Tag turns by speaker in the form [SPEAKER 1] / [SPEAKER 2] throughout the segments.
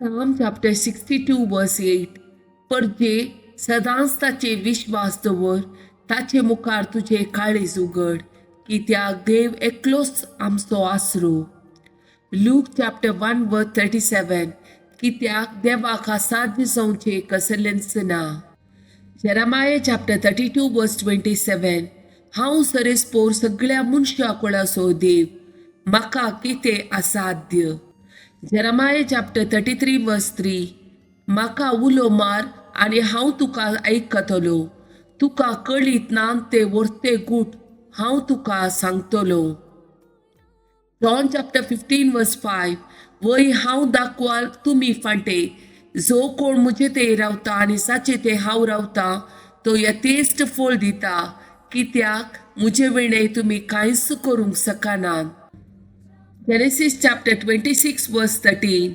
[SPEAKER 1] Psalm chapter 62 verse 8. परजे सदांच ताचे विश्वास दवर, ताचे मुखार तुजें काळीज उगड, कित्याक देव एकलोच आमचो आसरो. Luke chapter 1 verse 37. कित्याक देवाक असाध्य जावचें कसलेंच ना. Jeremiah chapter 32 verse 27. हांव सरेस्पोर सगळ्या मनशा कुळाचो देव, म्हाका कितें असाध्य? Jeremiah chapter 33 verse 3. म्हाका उलो मार आनी हांव तुका आयकतलो, तुका कळीत ना ते व्हरते गूट हांव तुका सांगतलो. John chapter 15 verse 5. वय हांव दाखवाल तुमी फांटे, जो कोण म्हजे ते रावता आनी साचे ते हांव रावता तो यथेश्ट फळ दिता, कित्याक म्हजे विणे तुमी कांयच करूंक शकनात. Genesis chapter 26 verse 13.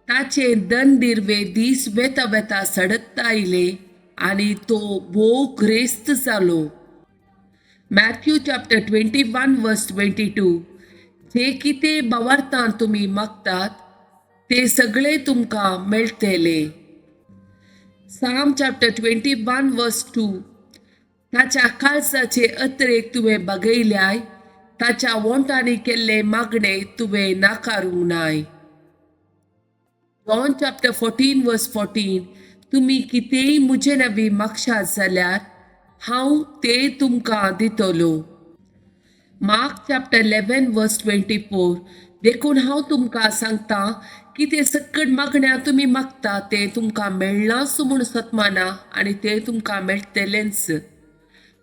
[SPEAKER 1] ताचे दन दिर्वे दीस वेता वेता सडत आयले आनी तो भोव ग्रेस्त जालो. Matthew chapter 21 verse 22. जे कितें भावार्थान तुमी मागतात ते सगळे तुमकां मेळटले. Psalm chapter 21 verse 2. ताच्या काळजाचे अत्रेक तुवें बगयल्याय, ताच्या वोंटांनी केल्ले मागणे तुवें नाकारूंक नाय. John chapter 14 verse 14. तुमी कितेंय म्हजे नवी मागशात जाल्यार हांव ते तुमकां दितलो. Mark chapter 11 verse 24. देखून हांव तुमकां सांगता की ते सकट मागण्या तुमी मागता ते तुमकां मेळनाच म्हूण सतमाना आनी ते तुमकां मेळटलेंच.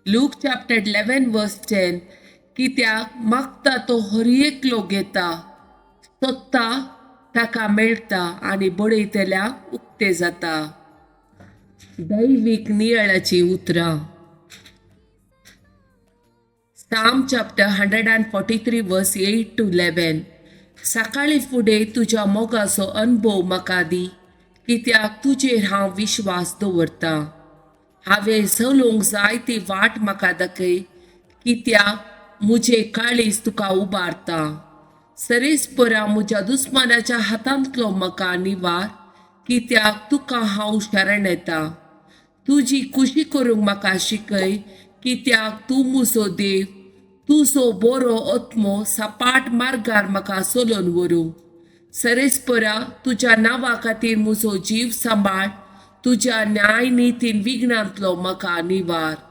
[SPEAKER 1] Luke chapter 11 verse 10. कित्याक मागता तो हर एकलो घेता, सोदता ताका मेळटा आनी बडयतल्याक उक्ते जाता. दैवीक नियाळाची उतरां. Psalm chapter 143 verse 8 to 11. सकाळी फुडें तुज्या मोगाचो अनुभव म्हाका दी, कित्याक तुजेर हांव विश्वास दवरतां. हांवें चलोवंक जाय ती वाट म्हाका दाखय, कित्याक म्हजें काळीज तुका उबारता. सरेस्परा म्हज्या दुस्मानाच्या हातांतलो म्हाका निवार, कित्याक तुका हांव शरण येता. तुजी खुशी करूंक म्हाका शिकय, कित्याक तूं म्हजो देव. तुजो बरो आत्मो सपाट मार्गार म्हाका चलोवन व्हरूं. सरेस्परा तुज्या नांवा खातीर म्हजो जीव सांबाळ, तुज्या न्याय नितीन विघ्नांतलो म्हाका निवार.